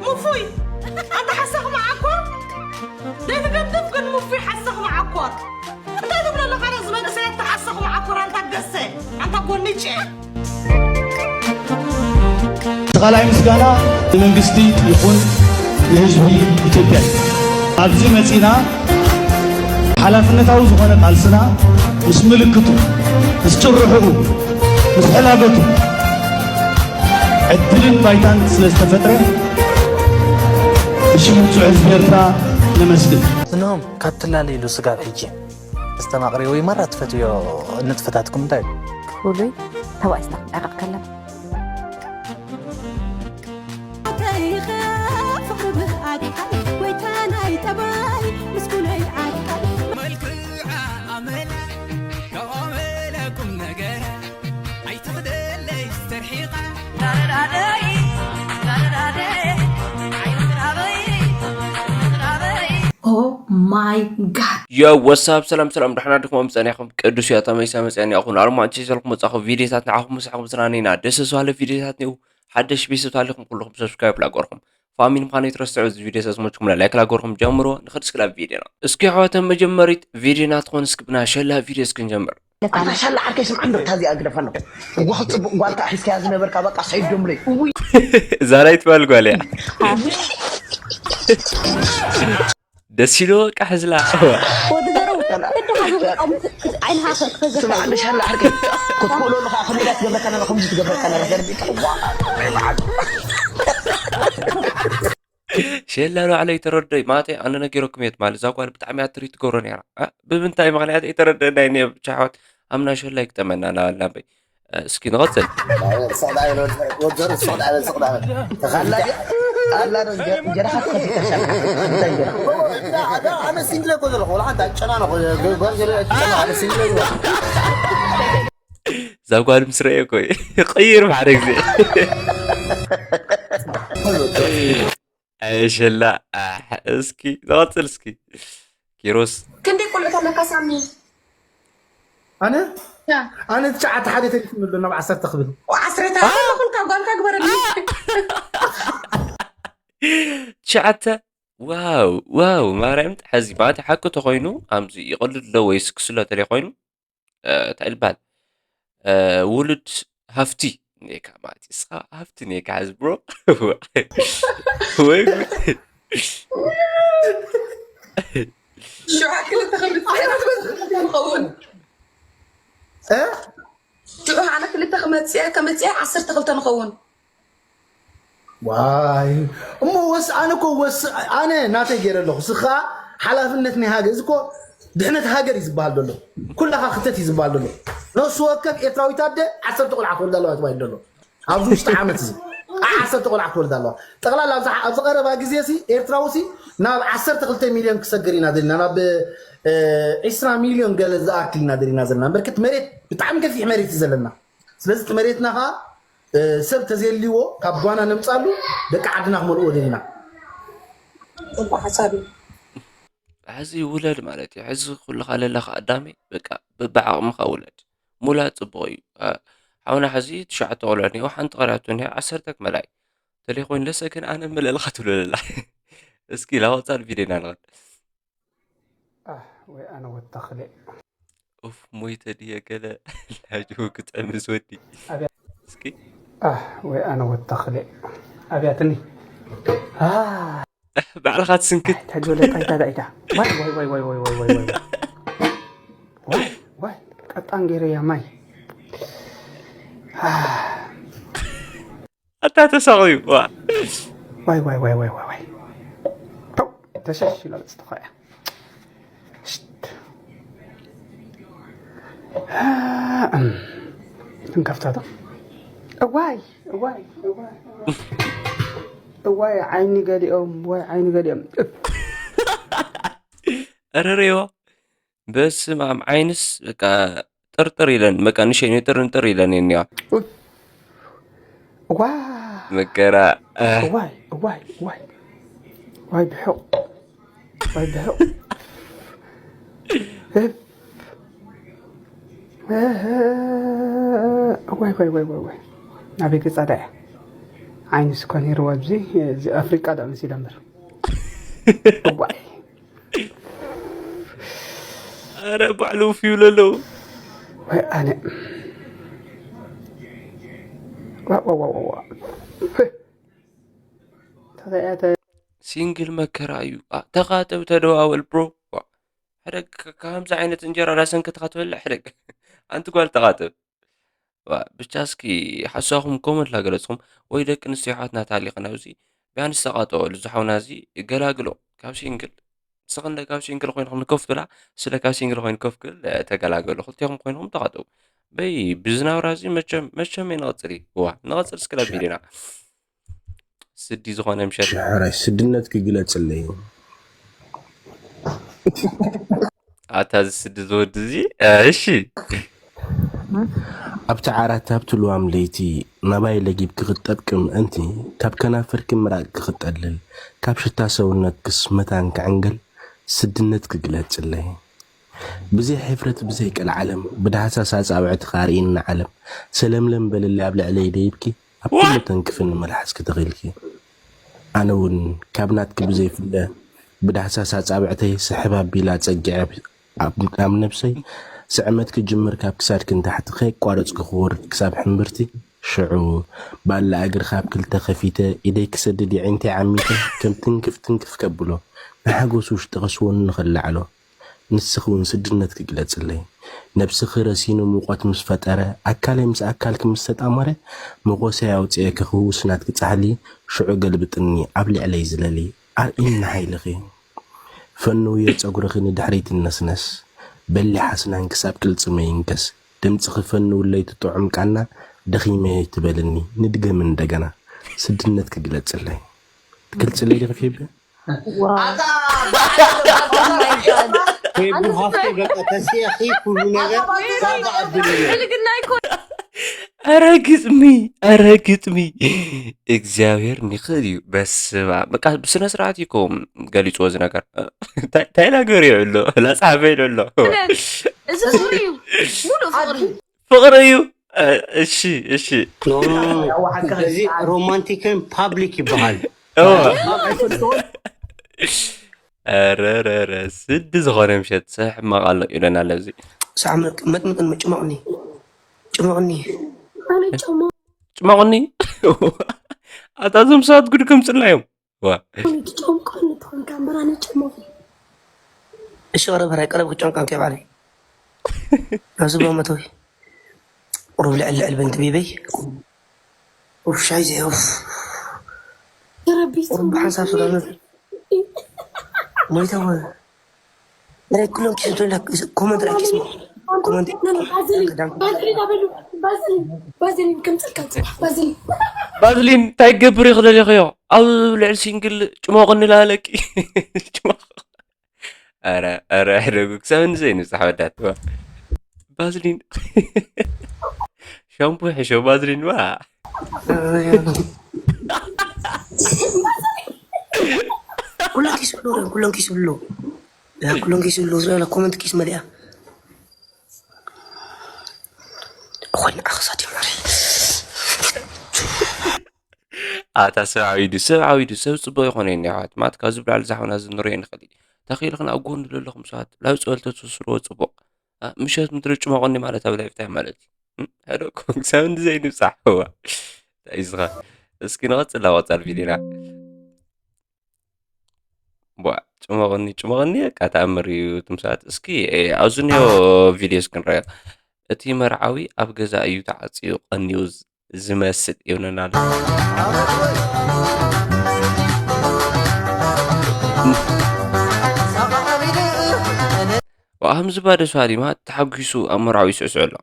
ሙፉይ ኣንታ ሓሳኽ መዓኮር ዘይትገድፍ ግን ሙፉይ ሓሳኽ መዓኮር እንታይ ትብሎ ኣለኻ? ነዚ መንእሰይ ኣታ ሓሳኽ መዓኮር ኣንታ ገሰ ኣንታ ጎኒጨ። እቲ ካልኣይ ምስጋና ንመንግስቲ ይኹን ንህዝቢ ኢትዮጵያ እዩ። ኣብዚ መፂና ሓላፍነታዊ ዝኾነ ቃልስና ምስ ምልክቱ፣ ምስ ጭርሕኡ፣ ምስ ሕላገቱ ዕድልን ባይታን ስለ ዝተፈጥረ ብሽም ውፁዕ ህዝቢ ኤርትራ ነመስግን። እነሆም ካብ ትላለይሉ ስጋብ ሕጂ ተስተማቕሪ ወይ ማራ ትፈትዮ ንጥፈታትኩም እንታይ እዩ? ፍሉይ ተባኢስና ዕቕቕ ከለና። መልክዓ ኣመላ ከቆመለ ቁም ነገር ኣይትኽደለይ ዝተርሒቓ Oh my god. Yo, what's up? ሰላም ሰላም፣ ደሕና ድኹም ጸኒኹም? ቅዱስ ያታ መይሳ መጽያኒ ኣኹን ኣርማንቺ ሰልኩ መጻኹ ቪዲዮታት ንዓኹም ምሳኹም ዝናነይና ደስ ዝባለ ቪዲዮታት ኒው ሓደሽ ቤተሰብ ታሊኹም ኩልኹም ሰብስክራይብ ላገርኹም ፋሚሊ ምዃኑ ይትረስዑ። እዚ ቪዲዮ ሰዝሞችኩም ላይክ ላገርኹም ጀምሮ ንኽድ ስክላ ቪዲዮና እስኪ ኣሕዋተን መጀመሪት ቪዲዮና ትኾን እስኪ ብና ሸላ ቪዲዮ እስክንጀምር። ኣንታ ሻላ ዓርከይ ስምዓ እንዶ እታ እዚኣ ግደፋ ኣሎ። እዋ ጽቡቕ ጓልታ ሒዝካያ ዝነበርካ በቃ ሰይድ ዶምለይ። እውይ። እዛ ናይ ትባል ጓል እያ። ደስ ኢሉ በቃ ሕዝላ። ወዲ ዘረው እንደ ሀገር ቆምት ዓይንኻ ስምዓ እንዶ ሻላ ዓርከይ ክትክእሎ ኣለኻ ከምኡ ኢላ ትገብረካ ነላ ከምዚ ትገብረካ ነላ ዘርቢካ። እዋ። ሸላ ባዕለይ ተረዶይ ማለተይ ኣነ ነጊረኩም እየ ትማል እዛ ጓል ብጣዕሚ እያ ትሪት ትገብሮ ነይራ። እ፣ ብምንታይ ምኽንያት እየ ተረደናይ እየ ብቻ ኣሕዋት ኣምና ሸላ ይግጠመና እናበልና እምበይ። እ፣ እስኪ ንቐጽል። ኣነ ሲንግለ እኮ ዘለኹ ወላ ሓንቲ ኣይጨናነኹ። እዛ ጓል ምስ ረእየ እኮ እዩ። ይቕይር ብሓደ ግዜ። ኣየ ሸላ፣ ኣሕ፣ እስኪ ንቐጽል እስኪ። ኪሮስ። ክንደይ ቆልዑት ኣለካ ሳሚ? ኣነ ያ። ኣነ ትሽዓተ ሓደ ተሪፍኒ ኣሎ ናብ ዓሰርተ ክብል። ዓስረታ ኣለኹን ካብ ጓልካ ግበረልኝ። ትሽዓተ። ዋው፣ ዋው፣ ማርያም፣ ሕዚ ማለት ሓቂ ተኾይኑ ኣምዚ ይቐልድ ዶ ወይስ ክስሎ ተለይ ኮይኑ፣ እ፣ እንታይ ይባል፣ እ፣ ውሉድ ሃፍቲ ኔካ ማለት እዩ። እስኻ ሃፍቲ ኔካ ሕዚ ብሮ። ወይ ጉድ። ሽዑ ክልተ ክብል ንኸውን። እ? ሽዑ ኣነ ክልተ ክመጽእ፣ ከመጽእ ዓሰርተ ክልተ ንኸውን። ዋይ እሞ ወስ ኣነ እኮ ወስ ኣነ ናተይ ገይረ ኣለኹ። ስኻ ሓላፍነት ናይ ሃገር እዚ እኮ ድሕነት ሃገር እዩ ዝበሃል ዘሎ። ኩላኻ ክተት እዩ ዝበሃል ዘሎ። ነፍሲ ወከፍ ኤርትራዊት ኣደ ዓሰርተ ቆልዓ ክወልዳ ኣለዋ ተባሂሉ ዘሎ። ኣብዚ ውሽጢ ዓመት እዚ ዓ- ዓሰርተ ቆልዓ ክወልዳ ኣለዋ። ጠቕላላ ኣብዚ ዓ- ኣብዚ ቀረባ ግዜ ሲ ኤርትራዊ ሲ ናብ ዓሰርተ ክልተ ሚልዮን ክሰግር ኢና ዘለና። ናብ እ፣ ዒስራ ሚልዮን ገለ ዝኣክል ኢና ደሊና ዘለና። በርክት መሬት ብጣዕሚ ገፊሕ መሬት እዩ ዘለና። ስለዚ እቲ መሬትና ኸዓ እ፣ ሰብ ተዘየልዎ ካብ ጓና ነምጻሉ ደቂ ዓድና ክመልእዎ ደሊና። ጽቡቕ ሓሳብ እዩ። ሕዚ ውለድ ማለት እዩ። ሕዚ ኩልኻ ለለኻ ኣዳሚ በቃ በብዓቕምኻ ውለድ። ሙላ ጽቡቕ እዩ። እ፣ ሓውና ሕዚ ትሽዓተ ቆልዑ እኒኦ፣ ሓንቲ ቀሪያቶ እኒኦ፣ ዓሰርተ ክመልኣ እዩ። ተለይ ኮይኑ ለሰ ግን ኣነ ምልእልኻ ትብሎ ለላ። እስኪ ላወጻል ቪድዮ ኢና ንኸድ። ኣህ ወይ ኣነ ወተኽሌ። ኡፍ ሞይተ ድየ ገለ ላጅው ክጥዕምስ ወዲ። ኣብያ- እስኪ ኣህ ወይ ኣነ ወተኽሌ። ኣብያትኒ። ኣህ ባዕልኻ ትስንክት። ተጆለ ጣይታ ዳይታ። ዋይ ዋይ ዋይ ዋይ ዋይ ዋይ ዋይ ዋይ። ዋይ ዋይ ቀጣን ገይረያ ማይ። ኣህ ኣታ ተሳቕዩ ዋ። ዋይ ዋይ ዋይ ዋይ ዋይ ዋይ። ተው ተሸሽ ኢላ በጽትኻ እያ። ሽት። እም፣ ክንከፍታ ዶ? እዋይ እዋይ እዋይ እዋይ። እዋይ ዓይኒ ገሊኦም እዋይ ዓይኒ ገሊኦም። ኧረ ሬዋ በስመ ኣብ ዓይንስ በቃ ጥርጥር ኢለን በቃ ንሸይ ንጥር ንጥር ኢለን እኒዋ እዋ መከራ። ኣህ፣ እዋይ እዋይ እዋይ። ዋይ ብሕቕ ዋይ ብሕቕ። እህ። እህ። ዋይ ዋይ ዋይ ዋይ ዋይ። ናበይ ገጻ ዳ እያ? ዓይንስ እኳ ነይርዎ ኣብዚ፣ እዚ ኣፍሪቃ ዳ መሲለ እምበር። እዋይ። ኣረ ባዕሉ ውፍዩ ለለው። ወይ ኣነ። ዋ፣ ዋ፣ ዋ፣ ዋ፣ ዋ። ተኸያተ። ሲንግል መከራ እዩ። ኣ፣ ተኻተብ፣ ተደዋወል ብሮ። ዋ፣ ሕደግ ከ-፣ ከምዚ ዓይነት እንጀራ ዳሰንከትካ ትበልዕ ሕደግ። ኣንቲ ጓል ተኻተብ። ዋ፣ ብቻ እስኪ ሓሳኹም ኮመንት ላገለጽኩም ወይ ደቂ ኣንስትዮ ኣሕዋትና ተሃሊኽን ኣብዚ ቢያንስ ተቓጠወሉ። እዚ ሓውና እዚ ገላግሎ ካብ ሲንግል። ንስኽን ደ ካብ ሲንግል ኮይንኩም ንከፍ ትብላ፣ ስለ ካብ ሲንግል ኮይኑ ከፍ ክብል፣ እ፣ ተገላገሉ። ክልቴኹም ኮይንኩም ተቓጠው። በይ፣ ብዝናብራ እዚ መቸም፣ መቸም እየ ንቐጽል እዩ። ዋ፣ ንቐጽል እስኪ ናብ ቪድዮና። ስዲ ዝኾነ ምሸት። ሽሕራይ ስድነት ክግለጽለይ። ኣታ እዚ ስዲ ዝወዲ እዚ፣ እ፣ እሺ። ኣብቲ ዓራት ኣብቲ ልዋም ለይቲ ናባይ ለጊብኪ ክጠብቂ ምእንቲ ካብ ከናፍርኪ ምራቕኪ ክጠልል ካብ ሽታ ሰውነትክስ መታን ክዕንግል ስድነት ክግለጽለይ። ብዘይ ሕፍረት ብዘይ ቀልዓለም ብዳህሳስ ኣጻብዕትኺ ኣርእይኒ ዓለም ሰለምለም በልለይ ኣብ ልዕለይ ደይብኪ ኣብ ኩሉ ተንክፍኒ መልሓስኪ ተኺልኪ። ኣነ እውን ካብ ናትኪ ብዘይፍለ ብዳህሳስ ኣጻብዕተይ ስሕብ ኣቢለ ኣጸጊዐ ኣብ፣ ኣብ ነብሰይ ስዕመት ክጅምር ካብ ክሳድኪ ንታሕቲ ከየቋረጽኩ ክወርድ ክሳብ ሕምብርቲ ሽዑ ባላ እግርኺ ኣብ ክልተ ከፊተ ኢደይ ክሰድድ የዒንተይ ዓሚተ ከም ትንክፍ ትንክፍ ከብሎ ንሓጎስ ውሽጢ ከስወኒ ከለዓሎ ንስኺ እውን ስድነት ክግለጽለይ ነብስኺ ረሲኑ ሙቐት ምስ ፈጠረ ኣካለይ ምስ ኣካልኪ ምስ ተጣመረ መኾሰይ ኣውጺኤ ክህውስ ናትኪ ጻሕሊ ሽዑ ገልብጥኒ ኣብ ልዕለይ ዝለሊ ኣርእይኒ ሓይልኺ። ፈንውዮ ጸጉርኺ ንድሕሪት ነስነስ በሊ ሓስናን ክሳብ ቅልጽመይ ይንከስ ድምጽኺ ፈንውለይ ትጥዑም ቃና ደኺመ ትበልኒ ንድገም እንደገና ስድነት ክግለጽለይ ትገልጽለይ ዲኺ ፌቢ? ፌቡ ሃፍቶ በቃ ተሲእኺ ኩሉ ነገር ባባ ኣብልዮ። ኣረ ግጥሚ ኣረ ግጥሚ እግዚኣብሔር ንኽእል እዩ። በስባ በቃ ብስነ ስርዓት እዩ እኮ ገሊፅዎ እዚ ነገር። እንታይ እንታይ ላገር ይብሎ ላፃሕፈ ይብሎ እዚ ፍቅሪ እዩ። ሙሉእ ፍቅሪ እዩ። ፍቅሪ እዩ። እ፣ እሺ እሺ። እዚ ሮማንቲክን ፓብሊክ ይበሃል። እወ። ኧረ ኧረ ኧረ ስዲ ዝኾነ ምሸት ሰ ሕማቕ ኣሎ ይብለና ኣሎ እዚ። ሳዕ መጥምጥን ጭመቕኒ ጭመቕኒ ኣነ ጨሞ ጭመቕኒ ኣታ እዞም ሰባት ጉድ ከምፅልና እዮም። ዋ ትጨምቆኒ ትኾንካ እምበር ኣነ ጨሞኺ እሺ ቀረብ ራይ ቀረብ ክጨንቃ እንታይ ባዕለይ ኣብዚ ብሎ መተዊ ቁሩብ ልዕል ልዕል በንቲ ቢበይ ኡፍ ሻይ ዘይ ኡፍ ተረቢቱ ቁሩብ ብሓንሳብ ስለ ሞይተ ወ ራይ ኩሎም ኪስ ትላ ኮመንት ራይ ኪስ ኮመንት ባዝሊን ኣበሉ ባዝሊን ባዝሊን ከምፅልካ ፅባሕ ባዝሊን ባዝሊን እንታይ ክገብር ይኽእል ኢኽዮ ኣብ ልዕሊ ሲንግል ጭሞቕ እንላለቂ ጭሞቕ ኧረ ኧረ ሕደጉ ክሳብ ንዘይ ንብፃሕ ወዳት ዋ ባዝሊን ሻምፖ ሕሾ ባዝሊን ዋ ኩሎም ኪስ ብሎ ኩሎም ኪስ ብሎ ኩሎም ኪስ ብሎ ዝላ ኮመንት ኪስ መሊኣ እኮይ ንዓኽሳ ዲማሪ ኣታ ሰብ ዓቢዱ ሰብ ዓቢዱ ሰብ ፅቡቅ ይኮነ ኒ ኣሕዋት ማለት ካብዚ ብላዕሊ ዝሓውና እዚ ንሪኦ ንኽእል እዩ ተኺልኽን ኣብ ጎኑ ዘለኹም ሰባት ላብ ፀወልተ ትስስርዎ ፅቡቅ እ፣ ምሸት ምድሪ ጭመቆኒ ማለት ኣብ ላይፍ ታይም ማለት እዩ ሕደኩም ክሳብ እንዲ ዘይንብፃሕ ዋ እንታይ ዝኻ እስኪ ንቐፅል ኣብ ቀፃል ቪዲዮና ቧ ጭመቐኒ ጭመቐኒ በቃ ተኣምር እዩ ትምሳት እስኪ ኣብዚ ኒዮ ቪዲዮ እስክንረዮ እቲ መርዓዊ ኣብ ገዛ እዩ ተዓፅዩ ቀንዩ ዝመስል ይብለና ኣሎ ኣምዝባ ደስ ባሃሊማ ተሓጒሱ ኣብ መርዓዊ ይስዕስዑ ኣሎ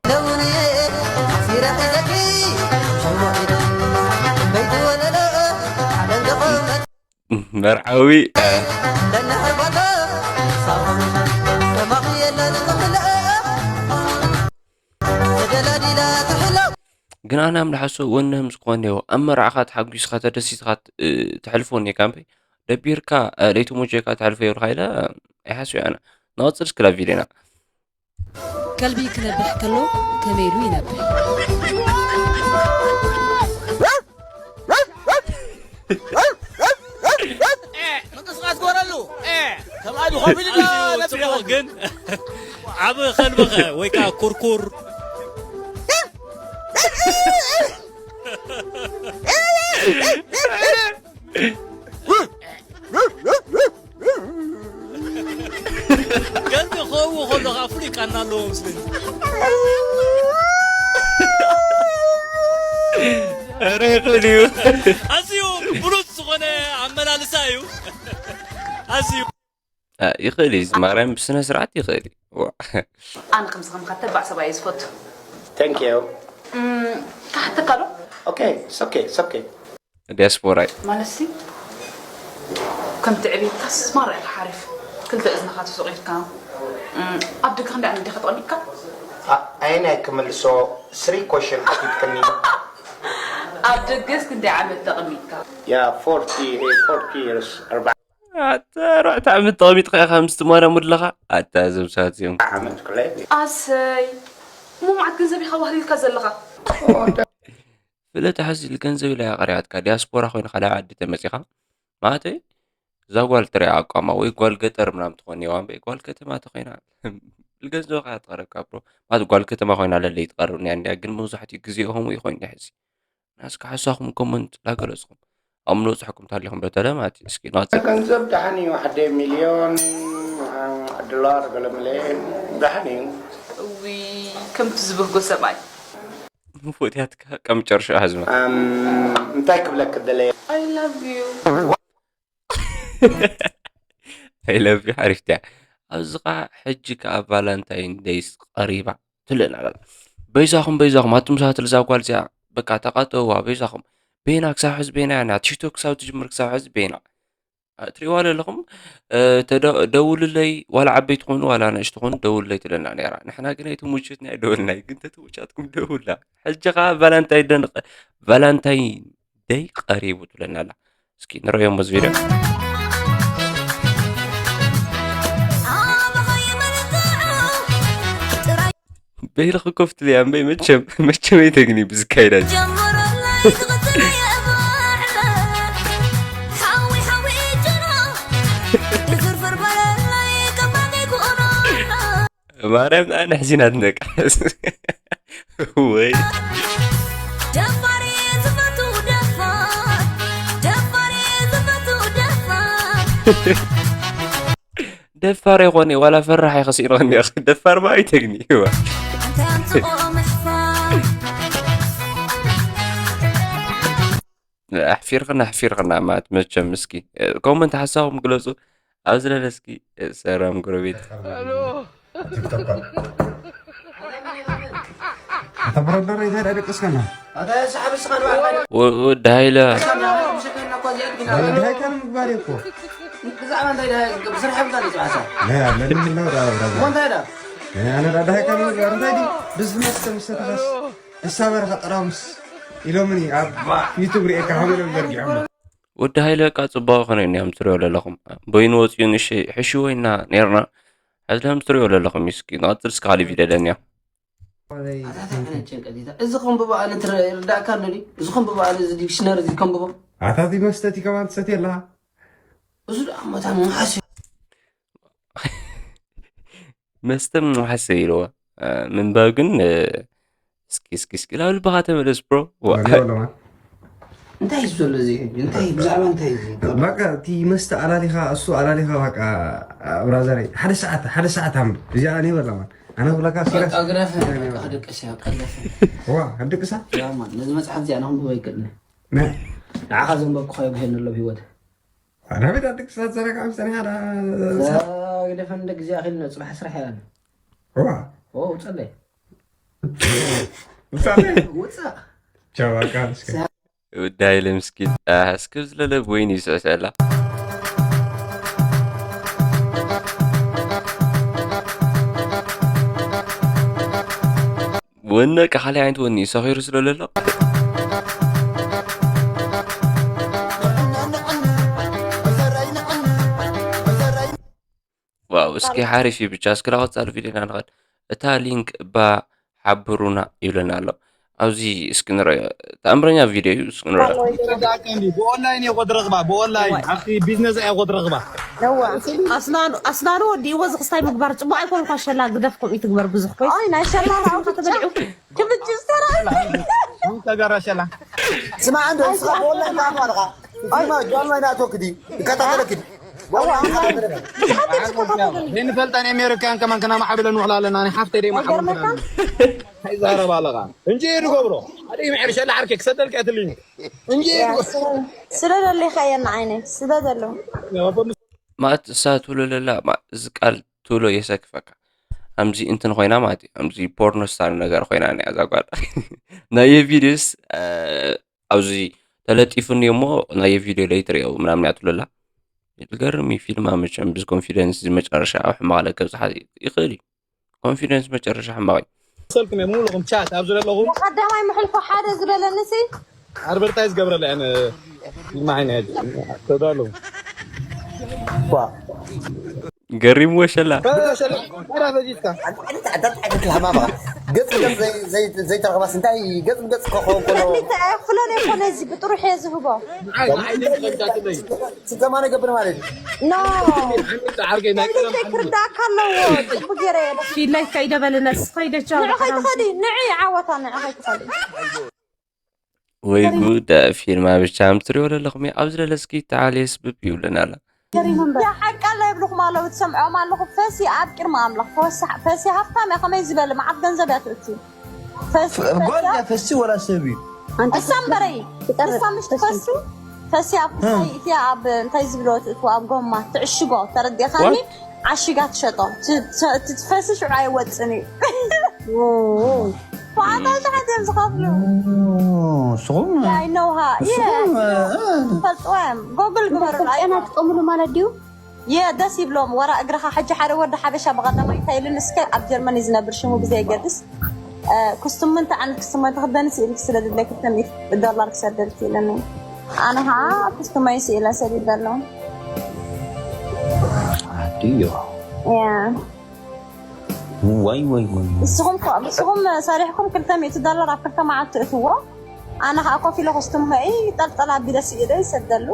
መርዓዊ ግን ኣነ ኣምላሓሶ ወንህም ዝኾን ኔዎ ኣብ መርዓኻ ተሓጒስኻ ተደሲትኻ ትሕልፎ ኔካ እምበይ ደቢርካ ለይቲ ሙጀካ ትሕልፎ የብልካ ኢለ ኣይሓስብ ኣነ ንቐፅል እስክላ ቪድዮና ከልቢ ክነብሕ ከሎ ከመይ ኢሉ ይነብሕ? ኣዝዩ ጽቡቕ ግን ዓቢ ከልቢ ኸ ወይ ከኣ ኩርኩር። ከልቢ ክኸውን ከሎ ኸዓ ፍሉይ ቃና ኣለዎ መስለኒ። ኧረ ይኽእል እዩ። ኣዝዩ ብሉጽ ዝኾነ ኣመላልሳ እዩ። ኣዝዩ እ፣ ይኽእል እዩ። ማርያም ብስነ ስርዓት ይኽእል እዩ። ዋ። ኣነ ከምዚ ከምካ ተባዕ ሰብኣይ እየ ዝፈቱ። Thank you. ካሕተካ ዶ? Okay, it's okay, it's okay. ዲያስፖራይ ማለት ሲ ከምቲ ዕቤትካስ ማራ ኢኻ ሓሪፍ። ክልተ እዝንኻ ተሰቒልካ። እም፣ ኣብ ደገ ክንደይ ዓመት ዲኻ ተቐሚጥካ? ኣ- ኣየናይ ክምልሶ? Three question ሓቲትክኒ። ኣብ ደገስ ክንደይ ዓመት ተቐሚጥካ? Yeah, forty, forty years. ኣርባዓ ኣታ ኣርባዕተ ዓመት ተቐሚጥካ ኢኻ ምስ ትማረሙ ኣለኻ። ኣታ እዞም ሰባት እዚኦም ዓመት ክለይ ኣሰይ እሞ መዓት ገንዘብ ኢኻ ዋህሊልካ ዘለኻ? ፍለጥ ሕዚ ኢሉ ገንዘብ ኢላ እያ ቀሪባትካ። ዲያስፖራ ኮይንካ ናብ ዓዲ ተመጺኻ ማለተይ እዛ ጓል ትሪኣ ኣቋማ ወይ ጓል ገጠር ምናምን ትኾን እያ እምበይ ጓል ከተማ ተኾይና ልገንዘብ ከያ ትቐረብካ ብሮ ማለት ጓል ከተማ ኮይና ለለይ ትቐርብ እያ እንዲያ ግን መብዛሕትኡ ግዜ ከምኡ ይኾይኑ ሕዚ ናስካ ሓሳኹም ኮመንት ላገለጽኹም ኣብ ምንበጽሐኩም ታሊኹም በተለ ማለት እዩ እስኪ ናጽ ገንዘብ ደሓን እዩ ሓደ ሚልዮን ዶላር ገለ ሚልዮን ደሓን እዩ እዊ ከምቲ ዝበህጎ ሰብኣይ ፎትያትካ ከም ጨርሾ ህዝባ ኣም፣ እንታይ ክብለክ ደለየ I love you I love you ሓሪፍትያ ኣብዚ ከዓ ሕጂ ከዓ ቫላንታይን ደይስ ቀሪባ ትልእና ኣላ በይዛኹም በይዛኹም ኣቱም ሰባት ልዛ ጓል እዚኣ በቃ ተቃጠውዋ በይዛኹም ቤና ክሳብ ሕዚ ቤና ያና ቲክቶክ ክሳብ ትጅምር ክሳብ ሕዚ ቤና ትሪእዋ ዘለኹም ደውልለይ ዋላ ዓበይቲ ትኾኑ ዋላ ንእሽቲ ትኾኑ ደውልለይ ትለና ነራ ንሕና ግን ኣይተመችትና ኣይደወልናይ ግን ተተመቻትኩም ደውላ ሕጂ ከዓ ቫላንታይ ደንቀ ቫላንታይ ደይ ቀሪቡ ትብለና ኣላ እስኪ ንረእዮ ሞዝ ቪድዮ በይልኺ ኮፍ ትልያ እምበይ መቸም መቸም ኣይተግኒ ብዝካይዳ ማርያም ኣነ ሕዚናት ነቃ ወይ ደፋር ዝፈቱ ደፋር ደፋር ዝፈቱ ደፋር ደፋር ይኾነ ዋላ ፈራሕ ይኸስኢንኸኒ ደፋር ማ ኣይተግኒ ኣሕፊርኽና ኣሕፊርኽና ማለት መቸም እስኪ ኮመንት ሓሳብኩም ግለፁ ኣብ ዝለለ እስኪ ሰራም ጎረቤት ቲክቶከር ኣታ ብረደረይ እንታይ ደቅስከና ወዲ ሃይለ ዳይካ ንምግባር እኮ ብዛዕባ እንታይ ዳ ብስራሕ ብዛ ዝባሳ ናይ ኣለኒ ምነው ዳ ብረዳ እንታይ ዳ ኣነ ዳ ዳይካ ንምግባር እንታይ ዲ ብዝመስተ ምስተተኸስ እሳበረ ከጠራምስ ኢሎምኒ ኣብ ዩቱብ ርኤካ ሃመሎም ዘርጊሖም ወዲ ሃይለ ቃ ጽባቐ ኾነ እዮም ትሪኦ ዘለኹም በይኑ ወፂኡ ንሽ ሕሽዎ ኢና ነርና ሕዚ ለም ትሪኦ ዘለኹም እዩ እስኪ ንቐፅል እስኪ ካሊእ ቪድዮ ደንያ እዚ ከንብቦ ኣነ ይርዳእካ ኣሎ እዚ ከንብቦ ኣነ እዚ ዲክሽነሪ እዚ ከንብቦ ኣታ እዚ መስተ እቲ ከማን ትሰትየ ኣለኻ እዚ ደኣ መታን መሓስ መስተ ምሓሰ ኢልዎ ምንባብ ግን እስኪ እስኪ እስኪ ናብ ልብኻ ተመለስ ብሮ ወዲወለማ እንታይ እዩ ዘሎ እዚ ሕጂ እንታይ እዩ ብዛዕባ እንታይ እዩ እዚ በቃ እቲ መስተ ኣላሊኻ እሱ ኣላሊኻ በቃ ብራዘረይ ሓደ ሰዓት ሓደ ሰዓት ኣንብብ እዚኣ ኣነ ይበላ ማን ኣነ ብለካ ሲራስ ግረፍ ክድቅስ እያ ቀለፍ ዋ ክንድቅሳ ያማ ነዚ መፅሓፍ እዚኣ ንክንብቦ ይክእልኒ ነ- ንዓኻ ዘንበብኩኻዮ ግሄ ንሎ ብሂወት ናበይ ኣድቅሳ ዝዘረጋ ምስ ጸኒሓ ዳ- ግደፈን ደግ እዚኣ ኺልና ፅባሕ ስራሕ እያ ዋ ውፀለይ ውሳኔ ውፃእ ቻው ኣቃልስከ ወዳይ ለምስኪን እስክብ ዝለለ ወይን ይስዕስዕላ ወነ ቃ ካልይ ዓይነት ወኒ ሰኺሩ ስለ ዘሎ ዋው እስኪ ሓሪፍ እዩ ብቻ እስኪ ላቐጻሉ ቪድዮና ንኸድ እታ ሊንክ እባ ሓብሩና ይብለና ኣሎ ኣብዚ እስኪ ንረዮ ተኣምረኛ ቪድዮ እዩ እስኪ ንረዮ ብኦንላይን እየ ኮትረኽባ ብኦንላይን ኣብቲ ቢዝነስ እየ ኮትረኽባ ነዋ። ኣስናኑ ኣስናኑ ወዲእዎ። ዝኽስታይ ምግባር ጽቡቕ ኣይኮን እኳ። ሸላ ግደፍ፣ ከምኡ ትግበር ብዙሕ ኮይስ። ኣይ ናይ ሸላ ራው ተበልዑ። ክብጅ ዝተራ ተጋራ ሸላ ስማ እንዶ ንስኻ ብኦንላይን ካፋ ኣለኻ። ስማ ጆን ላይ ናቶ ክዲ ይከታተለክ ዲ ዘይንፈልጠን ኣሜሪካን ከማን ከናማሓብለን ውዕላ ኣለና። ናይ ሓፍተይ ደይ ማሓብለን ኣይዛረባ ኣለኻ እንጂ ንገብሮ ሓደ ምዕር ሸላ ዓርከ ክሰደልካ ትልኝ እንጂ ስለ ደለኻ የና ዓይነ ስለ ደሎ ማለት እሳ ትብሎ ለላ ማ- እዚ ቃል ትብሎ የሰክፈካ። ኣምዚ እንትን ኮይና ማለት እዩ። ኣምዚ ፖርኖ ስታር ነገር ኮይና ናይ ኣዛ ጓል ናይ ቪዲዮስ ኣብዚ ተለጢፉኒ እሞ ናይ ቪዲዮ ለይትሪኦ ምናምን እያ ትብለላ። ዝገርም እዩ ፊልም ኣመቸም ብዚ ኮንፊደንስ እዚ መጨረሻ ኣብ ሕማቕ ለከብፅሓ ይኽእል እዩ። ኮንፊደንስ መጨረሻ ሕማቕ እዩ። ሰልኩም ሙሉኹም ቻት ኣብዚ ዘለኹም ቀዳማይ ምሕልፎ ሓደ ዝበለኒ ሲ ኣድቨርታይዝ ገብረለ ኣነ ፊልም ዓይነ ተዳሉ ገሪምዎ ሸላ ገጽ ገጽ ዘይተረኽባስ እንታይ ገጽ ገጽ ከኸውን ከሎ ፍሎን የኮነ እዚ ብጥሩሕ እየ ዝህቦ ስልጠማ ነገብር ማለት እዩ ኖ ክርዳእካ ኣለዎ ጽቡ ገይረ እየ ፊላይ ከይደ በልነስ ከይደቻ ንዑ ከይትኸዲ ንዑ ይዓወታ ንዑ ከይትኸዲ ወይ ጉድ ፊልማ ብቻ ምትሪኦ ዘለኹም ኣብዚ ለለስኪ ተዓልየ ስብብ ይብለና ኣላ ሓቃ ኣለይ ይብልኹም ኣለዉ ትሰምዖም ኣለኹ ፈሲ ኣብ ቅድሚ ኣምላኽ ፈሲ ሃፍታም እያ ከመይ ዝበለ መዓት ገንዘብ እያ ትእቱ ጓል እያ ፈሲ ወላ ሰብ እዩ እሳ እምበረይ እሳ ምሽ ትፈሱ ፈሲ ኣብ እቲያ ኣብ እንታይ ዝብሎ ትእቱ ኣብ ጎማ ትዕሽጎ ተረዲኻኒ ዓሺጋ ትሸጦ ትፈሲ ሽዑ ኣይወፅን እዩ ዋዕታ ሸሓት እዮም ዝኸፍሉ ስኹም ኣይነውሃ ፈልጥዋ እዮም ጎግል ግበሩላ ስልጠና ትጥቀምሉ ማለት ድዩ የ ደስ ይብሎም ወራ እግርኻ ሕጂ ሓደ ወዲ ሓበሻ ብቐዳማይ እንታይ ኢሉኒ እስከ ኣብ ጀርመን እዩ ዝነብር ሽሙ ብዘየገድስ ክስቱምን ተዓን ክስቱመን ተኽደኒ ስኢል ስለ ዝብለይ ክልተ ሚእቲ ዶላር ክሰደልኪ ኢለኒ ኣነ ኸዓ ክስቱመይ ስኢለ ሰዲደ ኣለዉ ኣድዮ ዋይ ዋይ ዋይ ንስኹም ከ- ንስኹም ሰሪሕኩም ክልተ ሚእቲ ዶላር ኣብ ክልተ መዓልቲ እትዎ ኣነ ከዓ ኮፍ ኢለ ክስቱመይ ጠልጠል ኣቢለ ስኢለ ይሰደሉ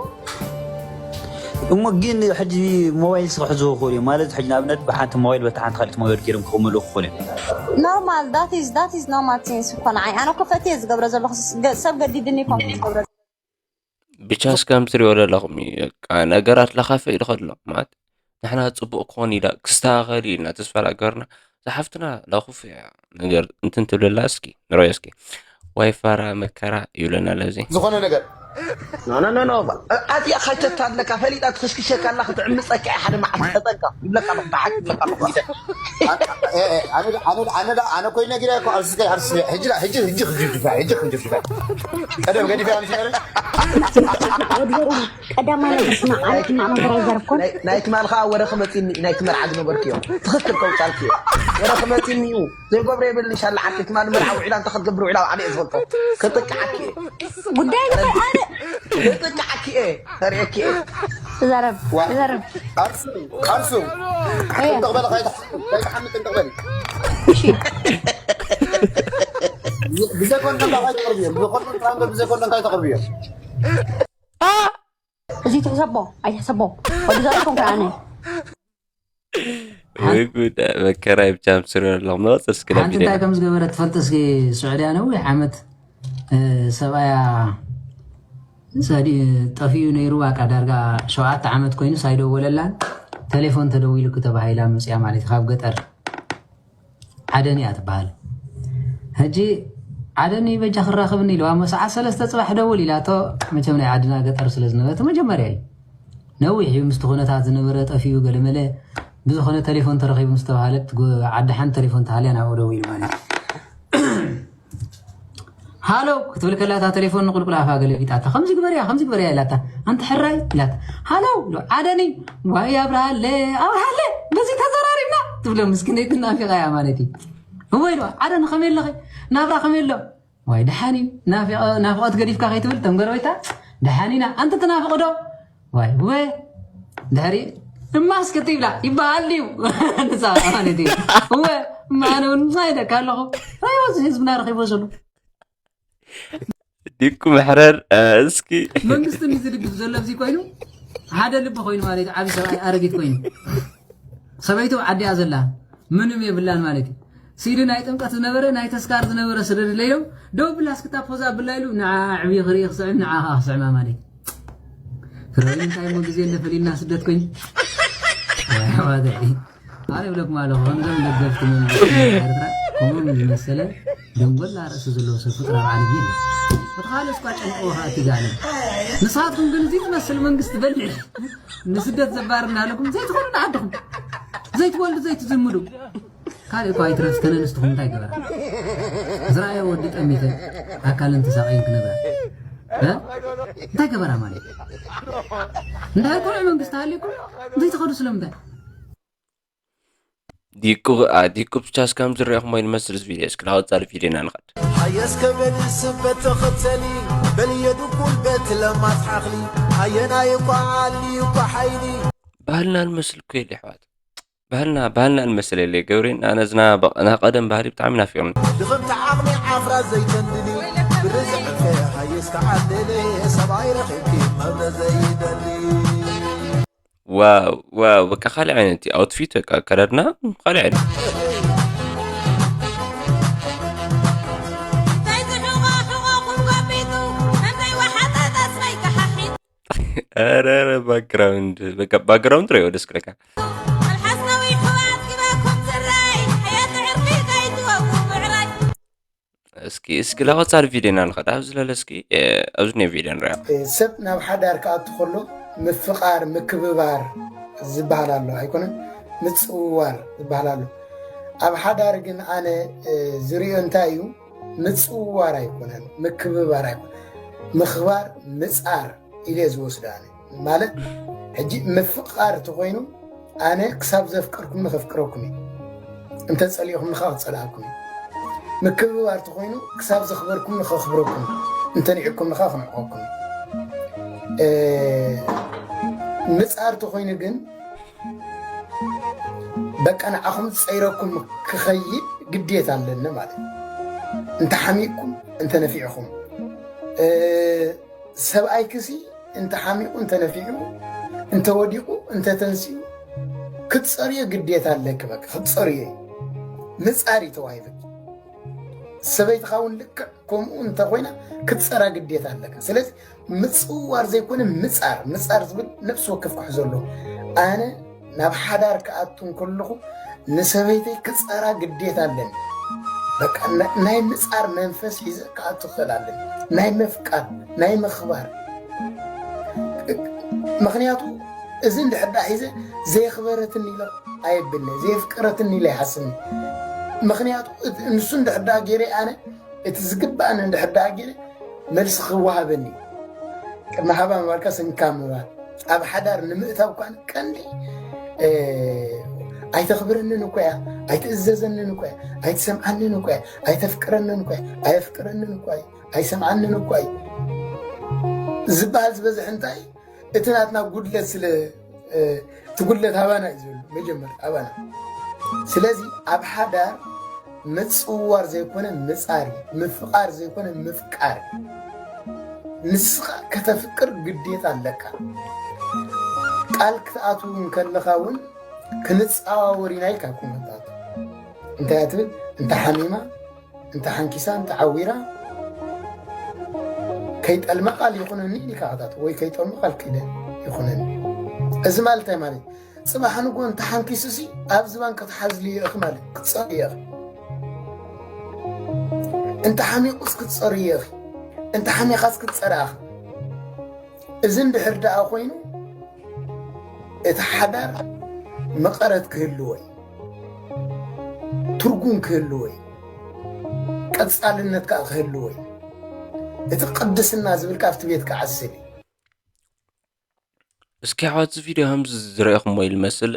እሞ ግን ሕጂ ሞባይል ስክሕዝዎ ክኽእሉ እዮም ማለት ሕጂ ንኣብነት ብሓንቲ ሞባይል በታ ሓንቲ ካልእቲ ሞባይል ገይሮም ክኽመልኡ ክኽእሉ እዮም normal that is that is normal things እኮ ንዓይ ኣነ እኮ ፈትየ ዝገብረ ዘለኹ ገ- ሰብ ገዲድኒ ይኮን ዝገብረ ብቻስ ከም ትሪኦ ዘለኹም እዩ በቃ ነገራት ለኻፈ ኢሉ ከሎ ማለት ንሕና ፅቡቅ ክኾን ኢላ ክስተኻኸል ኢልና ተስፋ ዳገርና ዝሓፍትና ላኹፍ እያ ነገር እንትን ትብለላ እስኪ ንረዮ እስኪ ዋይ ፋራ መከራ ይብለና ለዚ ዝኾነ ነገር ኖ ኖ ኖ ኣዚኣ ካይተታ ኣለካ ፈሊጣ ትኽሽክሸካ ኣላ ክትዕምፀካ እያ ሓደ መዓልቲ ተጠንቀቕ ይብለካ ኣለኹ ብሓቂ ይብለካ ኣለኹ ኣነ ኮይነ ጊዳ እኮ ኣርስከ ኣርስ ሕጂ ሕጂ ሕጂ ክጅፍጅፋ ሕጂ ክጅፍጅፋ ቀደም ገዲፈ ኣምሽ ነረ ቀዳማይ ነገር ስማዕ ዓለትና መገር ኣይዘርኩን ናይ ትማል ከዓ ወረ ክመፂኒ ናይ ትመርዓ ዝነበርክዮ ትኽክል ከውፃልክዮ ወረ ክመፂኒ እዩ ዘይገብሮ የብልሽ ኣላ ዓርኪ ትማል መርዓ ውዒላ እንተ ክትገብር ውዒላ ባዕለ እየ ዝፈልጦ ክጥቅዓኪ እየ ጉዳይ ግበር ኣነ ክጥቅዓኪ እየ ተርእየኪ እየ ተዛረብ ተዛረብ ቃልሱ ቃልሱ ጥንጥቕ በለ ከይትሓምቅ ጥንጥቕ በል ብዘይኮን ደንካ ከይተቕርብዮ ብዘይኮን ጥራምበ ብዘይኮን ደንካ ከይተቕርብዮ እዚ ትሕሰቦ ኣይትሕሰቦ ወዲ ዘርኩም ከኣነ ወይ ጉድ መከራ ይብቻ ምስሪ ኣለኹም ንቐፅል እስኪ ናብ ሓንቲ ቪድዮ እንታይ ከም ዝገበረት ትፈልጥ እስኪ ስዑድያ ነዊሕ ዓመት ሰብኣያ ጠፊኡ ነይሩ ኣቃ ዳርጋ ሸውዓተ ዓመት ኮይኑ ሳይደወለላን ቴሌፎን ተደዊሉኪ ተባሂላ መፅያ ማለት እዩ ካብ ገጠር ዓደን እያ ትበሃል። ሕጂ ዓደን እዩ በጃ ክራኸብኒ ኢልዋ እሞ ሰዓት ሰለስተ ፅባሕ ደውል ኢላቶ። መቸም ናይ ዓድና ገጠር ስለ ዝነበረ እቲ መጀመርያ እዩ። ነዊሕ እዩ ምስቲ ኩነታት ዝነበረ ጠፊኡ ገለመለ ብዝኾነ ተሌፎን ተረኺቡ ምስ ተባሃለት ዓዲ ሓንቲ ተሌፎን ተሃልያ ናብኡ ደዊሉ ማለት እዩ። ሃሎ ክትብል ከላ እታ ቴሌፎን ንቁልቁል ኣፋ ገለቢጣታ። ከምዚ ግበርያ ከምዚ ግበርያ ኢላታ። ኣንቲ ሕራይ ኢላታ። ሃሎ ኢሉ ዓደኒ ዋይ ኣብርሃለ ኣብርሃለ በዚ ተዘራሪብና ትብሎ ምስኪነይቲ ናፊቓ እያ ማለት እዩ። እወ ኢልዋ ዓደኒ ከመይ ኣለኺ ናብራ ከመይ ኣሎ ዋይ ደሓን እዩ ናፊቐ- ናፍቖት ገዲፍካ ከይትብል ተም ጎረቤታ ደሓን ኢና ኣንቲ ትናፍቕ ዶ ዋይ እወ ድሕሪ እማ እስክቲ ይብላ ይበሃል ድዩ ንሳ ማለት እዩ እወ እማ ኣነ እውን እንታይ ኢለካ ኣለኹ ራይዋ እዚ ህዝብና ረኺቦ ዘሎ ዲኩ መሕረር እስኪ መንግስቲ ንዝድግፍ ዘሎ እዚ ኮይኑ ሓደ ልቢ ኮይኑ ማለት እዩ። ዓቢ ሰብኣይ ኣረጊት ኮይኑ ሰበይቱ ዓዲያ ዘላ ምንም የብላን ማለት እዩ። ሲዲ ናይ ጥምቀት ዝነበረ ናይ ተስካር ዝነበረ ስደድለ ኢሎም ደው ብላ እስክታ ፖዛ ብላ ኢሉ ንዓ ዕብዩ ክርኢ ክስዕም ንዓ ከዓ ክስዕማ ማለት እዩ። ፍረወይኒ እንታይ እሞ ግዜ እንደ ፈሊልና ስደት ኮይኑ ኣነ ይብለኩም ኣለኹ ከምዞም ደገፍቲ መንግስቲ ኤርትራ ከምኦም ዝመሰለ ደንጎላ ርእሲ ዘለዎ ሰብ ፍጡር ኣብ ዓለም የለን። እቲ ካልእ እስኳ ጨንቅዎ ከዓ እቲ ጋለም ንስኻትኩም ግን እዚ ዝመስል መንግስቲ በሊሕ ንስደት ዘባርና ኣለኩም ዘይትኾኑ ንዓድኹም ዘይትወልዱ ዘይትዝምዱ ካልእ እኳ ኣይትረፍ ተነንስትኹም እንታይ ገበራ ዝረኣየ ወዲ ጠሚተ ኣካልን ተሳቀይን ክነብራ እ? እንታይ ገበራ ማለት እንታይ ቆልዑ መንግስቲ ሃልይኩም ዘይትኸዱ ስለምንታይ ዲቁ ዲቁ ብቻስ ከም ዝረእኹም ወይ ንመስል ቪድዮ እስኪ ላወጻሉ ቪድዮና ንኸድ ሃየስ ከበድ ስበት ተኸተሊ በልየዱ ጉልበት ለማት ሓኽሊ ኣየናይ እኳ ዓሊ እኳ ሓይሊ ባህልና ንመስል እኮ የለ ኣሕዋት ባህልና ባህልና ንመስል የለ ገብሬን ኣነ ዝና ናይ ቀደም ባህሊ ብጣዕሚ ናፊቕኒ ድኽምቲ ዓቕሚ ዓፍራ ዘይተንድሊ ብርዝዕከ ሃየስ ተዓለለ ሰብኣይ ረኺብኪ መብረ ዘይደሊ ዋው ዋው በቃ ካልእ ዓይነት እዩ ኣውትፊት በቃ ኣከዳድና ካልእ ዓይነት እንታይ ዝሕቖ ሕቖኹም ጎቢጡ ከም ዘይወሓጠ ጠስሚ ኣይከሓሒጥ ኧረ ኧረ ባክግራውንድ በቃ ባክግራውንድ ረዮ ደስ ክለካ መልሓስ ነዊሑ ኣጥጊበኩም ዝረኣይ ሕየት ዕርፊ ከይትወጉ ምዕራይ እስኪ እስኪ ላወጻል ቪድዮና ንኸድ ኣብዚ ለለ እስኪ ኣብዚ ናይ ቪድዮ ንሪኣ ሰብ ናብ ሓዳር ክኣቱ ከሎ ምፍቓር ምክብባር ዝበሃል ኣሎ ኣይኮነን ምፅውዋር ዝበሃል ኣሎ ኣብ ሓዳር ግን ኣነ ዝሪኦ እንታይ እዩ ምፅውዋር ኣይኮነን ምክብባር ኣይኮነን ምኽባር ምፃር ኢለ ዝወስዶ ኣነ ማለት ሕጂ ምፍቓር ተኮይኑ ኣነ ክሳብ ዘፍቀርኩምኒ ከፍቅረኩም እዩ እንተ ጸሊእኹምኒ ከዓ ክጸልኣኩም እዩ ምክብባር ተኮይኑ ክሳብ ዘኽበርኩምኒ ከኽብረኩም እንተ ንዕኩምኒ ከዓ ክንዕቀኩም እዩ ምጻር ተኮይኑ ግን በቃ ንዓኹም ዝጸይረኩም ክኸይድ ግዴታ ኣለኒ ማለት እዩ እንተ ሓሚቕኩም እንተ ነፊዕኹም ሰብኣይክሲ እንተ ሓሚቑ እንተ ነፊዑ እንተ ወዲቑ እንተ ተንሲኡ ክትፀርዮ ግዴታ ኣለኪ በቃ ክትፀርዮ እዩ ምፃር እዩ ተዋሂብኪ ሰበይትኻ እውን ልክዕ ከምኡ እንተኮይና ክትፀራ ግዴታ ኣለካ ስለዚ ምፅዋር ዘይኮነ ምፃር ምፃር ዝብል ነብሲ ወከፍ ክሕዞ ኣለዎ ኣነ ናብ ሓዳር ክኣቱ እንከለኹ ንሰበይተይ ክፀራ ግዴታ ኣለኒ በቃ ናይ ምፃር መንፈስ ሒዘ ክኣቱ ክኽእል ኣለኒ ናይ ምፍቃር ናይ ምኽባር ምክንያቱ እዚ እንድሕዳ ሒዘ ዘየኽበረትኒ ኢለ ኣየብልኒ ዘየፍቀረትኒ ኢለ ይሓስብኒ ምክንያቱ ንሱ እንድሕዳ ገይረ ኣነ እቲ ዝግባእኒ እንድሕዳ ገይረ መልሲ ክወሃበኒ ቅድሚ ሃባ ምባልካ ስንካ ምባል ኣብ ሓዳር ንምእታው ኳን ቀንዲ ኣይተኽብረንን እኮ እያ ኣይትእዘዘንን እኮ እያ ኣይትሰምዓንን እኮ እያ ኣይተፍቅረንን እኮ እያ ኣየፍቅረንን እኮ እያ ኣይሰምዓንን እኮ እዩ ዝበሃል ዝበዝሕ እንታይ እቲ ናትና ጉድለት ስለ እቲ ጉድለት ኣባና እዩ ዝብል መጀመርታ ኣባና ስለዚ ኣብ ሓዳር ምፅዋር ዘይኮነ ምፃር እዩ ምፍቃር ዘይኮነ ምፍቃር እዩ ንስኻ ከተፍቅር ግዴታ ኣለካ ቃል ክትኣትው እንከለኻ እውን ክንፃዋወር ኢና ኢልካ ኩነታት እንታይ ትብል እንተ ሓሚማ እንተ ሓንኪሳ እንተ ዓዊራ ከይጠልማ ቃል ይኹነኒ ኢልካ ክትኣትው ወይ ከይጠልሙ ቃል ክደ ይኹነኒ እዚ ማለት እንታይ ማለት እዩ ፅባሕ ንጎ እንተ ሓንኪሱሲ ኣብ ዝባን ክትሓዝልዮ ኢኺ ማለት ክትፀርዮ ኢኺ እንተ ሓሚቑስ ክትፀርዮ ኢኺ እንተ ሓሚኻስ ክትፀርኣኺ እዚ እንድሕር ደኣ ኮይኑ እቲ ሓዳር መቐረት ክህልዎ እዩ ትርጉም ክህልዎ እዩ ቀፃልነት ከዓ ክህልዎ እዩ እቲ ቅድስና ዝብል ከዓ ኣብቲ ቤት ክዓስል እዩ እስኪ ኣሕዋት እዚ ቪድዮ ከምዚ ዝረእኹሞ እዩ ዝመስል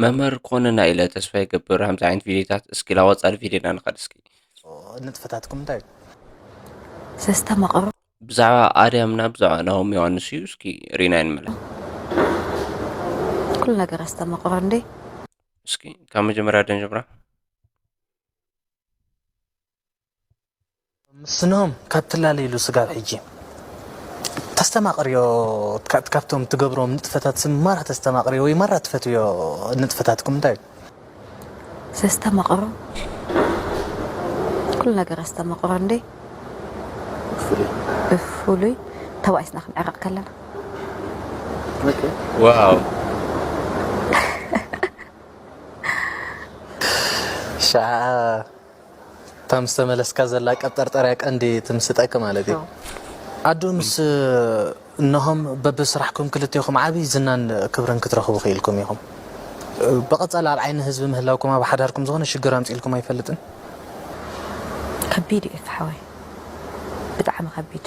መምህር ክኾነና ኢለ ተስፋ ይገብር ከምዚ ዓይነት ቪድዮታት እስኪ ላወፃል ቪድዮና ንኸድ እስኪ ንጥፈታትኩም እንታይ ዘስተማቕሩ ብዛዕባ ኣድያምና ብዛዕባ ናሆም ዮሃንስ እዩ እስኪ ሪና ንመለስ ኩሉ ነገር ኣስተማቕሩ እንዴ እስኪ ካብ መጀመርያ ደንጀምራ ምስኖም ካብ ትላለይሉ ስጋብ ሕጂ እታ ተስተማቕርዮ፣ ካብቶም ትገብሮም ንጥፈታት ስም ማራ ተስተማቕርዮ ወይ ማራ ትፈትዮ ንጥፈታትኩም እንታይ እዩ? ዘስተማቕሮ ኩሉ ነገር ኣስተማቕሮ እንዴ? ብፍሉይ ተባኢስና ክንዕረቕ ከለና። ዋው ሻዓ እታ ምስ ተመለስካ ዘላ ቀብጠርጠርያ ቀንዲ ትምስጠኪ ማለት እዩ። ኣዱ ምስ እነሆም በብስራሕኩም ክልቴኹም ዓብዪ ዝናን ክብርን ክትረኽቡ ክኢልኩም ኢኹም። ብቐጻሊ ኣብ ዓይኒ ህዝቢ ምህላውኩም ኣብ ሓዳርኩም ዝኾነ ሽግር ኣምጺእልኩም ኣይፈልጥን? ከቢድ እዩ ሓወይ፣ ብጣዕሚ ከቢድ።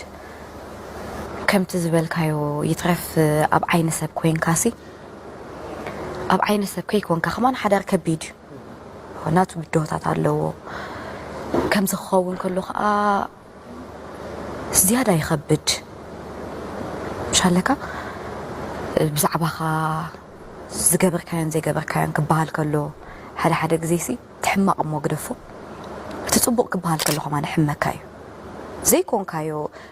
ከምቲ ዝበልካዮ ይትረፍ ኣብ ዓይኒ ሰብ ኮይንካሲ፣ ኣብ ዓይኒ ሰብ ከይኮንካ ከማን ሓዳር ከቢድ እዩ። ናቱ ብድሆታት ኣለዎ። ከምዚ ክኸውን ከሎ ከዓ ዝያዳ ይኸብድ። ምሻለካ ብዛዕባኻ ዝገበርካዮን ዘይገበርካዮን ክበሃል ከሎ ሓደ ሓደ ግዜሲ እቲ ሕማቕ እሞ ግደፎ፣ እቲ ጽቡቕ ክበሃል ከሎ ከማን ይሕመካ እዩ። ዘይኮንካዮ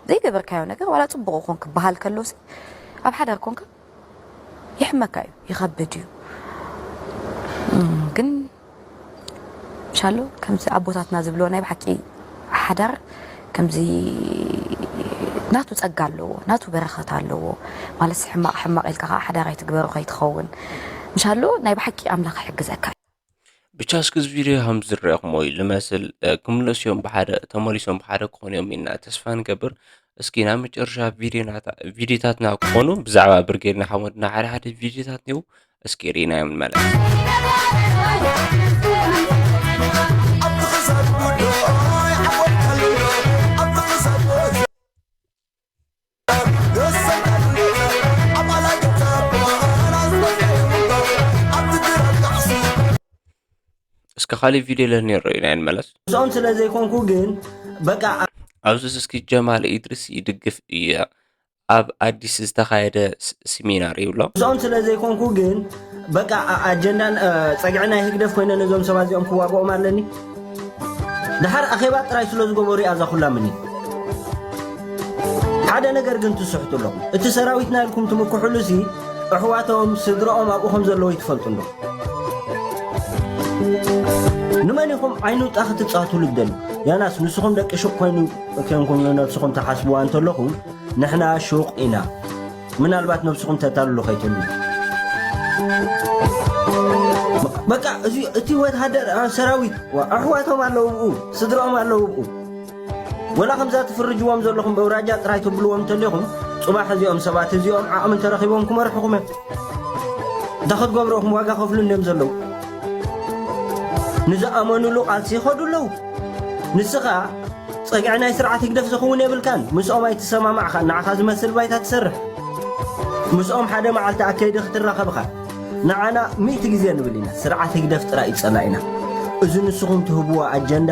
ዘይገበርካዮ ነገር ዋላ ጽቡቕ ይኹን ክበሃል ከሎሲ ኣብ ሓዳር ኮንካ ይሕመካ እዩ፣ ይኸብድ እዩ። እም፣ ግን ሻሎ ከምዚ ኣቦታትና ዝብልዎ ናይ ብሓቂ ሓዳር ከምዚ ናቱ ጸጋ ኣለዎ፣ ናቱ በረኸት ኣለዎ። ማለት ሕማቕ ሕማቕ ኢልካ ከዓ ሓዳር ኣይትግበሩ ከይትኸውን። ምሻሎ ናይ ብሓቂ ኣምላኽ ይሕግዘካ። ብቻ እስኪ እዚ ቪድዮ ከም ዝረኣኹሞ እዩ ዝመስል። ክምለሱ እዮም ብሓደ፣ ተመሊሶም ብሓደ ክኾኑ እዮም ኢልና ተስፋ ንገብር። እስኪ ናብ መጨረሻ ቪድዮታትና ክኾኑ ብዛዕባ ብርጌድ ንሓመዱና ሓደ ሓደ ቪድዮታት እኒው፣ እስኪ ርኢናዮም ንመለስ። እስከ ካሊእ ቪድዮ ለኒ ርኢናዮ ንመለስ። ምስኦም ስለ ዘይኮንኩ ግን በቃ ኣብዚ እስኪ ጀማል ኢድሪስ ይድግፍ እየ ኣብ ኣዲስ ዝተኻየደ ሲሚናር ይብሎ። ምስኦም ስለ ዘይኮንኩ ግን በቃ ኣጀንዳን ጸግዒ ናይ ህግደፍ ኮይነ ነዞም ሰባት እዚኦም ክዋግኦም ኣለኒ። ደሓር ኣኼባ ጥራይ ስለ ዝገበሩ እያ እዛ ኩላ ምኒ። ሓደ ነገር ግን ትስሕቱ ኣለኹም። እቲ ሰራዊትና ኢልኩም ትምክሕሉ ሲ ኣሕዋቶም ስድረኦም ኣብኡ ከም ዘለዉ ይትፈልጡ እንዶ? ንመን ኢኹም ዓይኑ ጣ ክትጻወትሉ ትደልዩ? ያናስ ንስኹም ደቂ ሹቕ ኮይኑ ኮንኩም ንነብስኹም ትሓስብዋ እንተለኹም ንሕና ሹቕ ኢና። ምናልባት ነብስኹም ተታልሉ ከይትህሉ። በቃ እዚ እቲ ወትሃደር ሰራዊት ኣሕዋቶም ኣለዉ ብኡ፣ ስድራኦም ኣለዉ ብኡ። ወላ ከምዛ ትፍርጅዎም ዘለኹም በውራጃ ጥራይ ትብልዎም እንተሊኹም ጽባሕ እዚኦም ሰባት እዚኦም ዓቕሚ እንተረኺቦም ክመርሕኹም እዮም። እንታይ ክትገብሩ ኢኹም ዋጋ ከፍሉ እንድዮም ዘለዉ። ንዝኣመኑሉ ቃልሲ ይኸዱ ኣለዉ። ንስኻ ጸግዒ ናይ ስርዓት ህግደፍ ዝኸውን የብልካን። ምስኦም ኣይትሰማማዕኻን። ንዓኻ ዝመስል ባይታ ትሰርሕ። ምስኦም ሓደ መዓልቲ ኣከይዲ ክትራኸብ ኢኻ። ንዓና ሚእቲ ግዜ ንብል ኢና፣ ስርዓት ህግደፍ ጥራይ እዩ ጸላኢና። እዚ ንስኹም ትህብዎ ኣጀንዳ